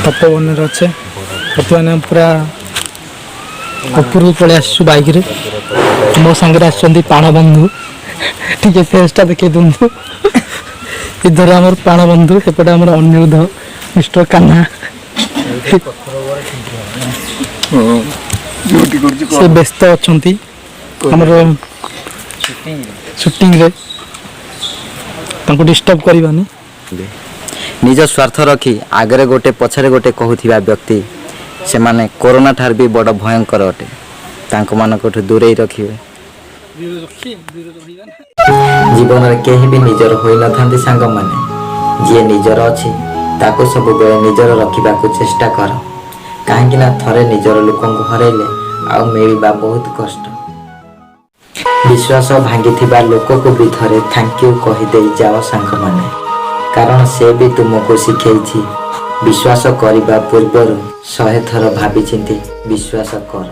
ତପୋବନରେ ଅଛେ। ବର୍ତ୍ତମାନ ଆମେ ପୁରା ଉପରକୁ ପଳେଇ ଆସିଛୁ ବାଇକରେ। ମୋ ସାଙ୍ଗରେ ଆସିଛନ୍ତି ପାଣବନ୍ଧୁ। ଟିକେ ଫେସ୍ଟା ଦେଖେଇ ଦିଅନ୍ତୁ। ଇଧର ଆମର ପ୍ରାଣବନ୍ଧୁ, ସେପଟେ ଆମର ଅନିରୁଦ୍ଧ, ମିଷ୍ଟର କାହ୍ନା। ସେ ବ୍ୟସ୍ତ ଅଛନ୍ତି ଆମର ସୁଟିଂରେ, ତାଙ୍କୁ ଡିଷ୍ଟର୍ବ କରିବାନି। ନିଜ ସ୍ୱାର୍ଥ ରଖି ଆଗରେ ଗୋଟେ ପଛରେ ଗୋଟେ କହୁଥିବା ବ୍ୟକ୍ତି, ସେମାନେ କରୋନା ଠାରୁ ବି ବଡ଼ ଭୟଙ୍କର ଅଟେ। ତାଙ୍କମାନଙ୍କଠୁ ଦୂରେଇ ରଖିବେ। ଜୀବନରେ କେହି ବି ନିଜର ହୋଇନଥାନ୍ତି ସାଙ୍ଗମାନେ। ଯିଏ ନିଜର ଅଛି, ତାକୁ ସବୁବେଳେ ନିଜର ରଖିବାକୁ ଚେଷ୍ଟା କର, କାହିଁକି ନା ଥରେ ନିଜର ଲୋକଙ୍କୁ ହରାଇଲେ ଆଉ ମିଳିବା ବହୁତ କଷ୍ଟ। ବିଶ୍ୱାସ ଭାଙ୍ଗିଥିବା ଲୋକକୁ ବି ଥରେ thank you କହିଦେଇ ଯାଅ ସାଙ୍ଗମାନେ, କାରଣ ସେ ବି ତୁମକୁ ଶିଖେଇଛି, ବିଶ୍ୱାସ କରିବା ପୂର୍ବରୁ 100 ଥର ଭାବିଚିନ୍ତି ବିଶ୍ୱାସ କର।